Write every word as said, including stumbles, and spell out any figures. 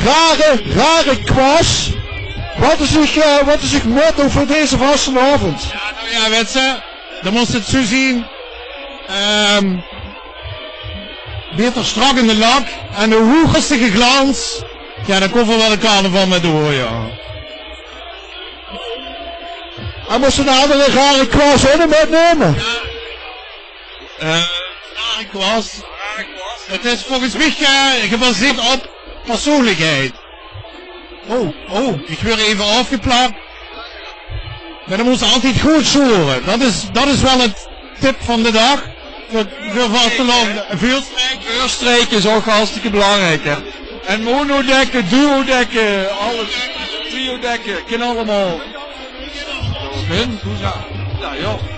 Rare, rare kwast. Wat is uch, eh, wat is uch motto veur deze vastelaovend? Jao, noe jao, wèt ze, dan mós ze 't zoe zeen. Ehm, beter strak in de lak en de hoegestige glans. Jao, dan kómme v'r waal de carnaval mèt door, jao. En mós ze 'n anger rare kwast ouch nog mètnumme? Eh, rare kwast. 't Is volges mich, eh, gebaseerd op persoonlikheid. Oh, oh, ich waer effe aafgeplak. Mer dan mós se altied good sjoere. Dat is, dat is waal 't tip van de daag. Veur, veur vastelaovend. Veurstreek. Veurstreek is ouch hartstikke belangriek, hè. En monodekke, duodekke, alles. Triodekke, kin allemaol. Hun? Jao, jao.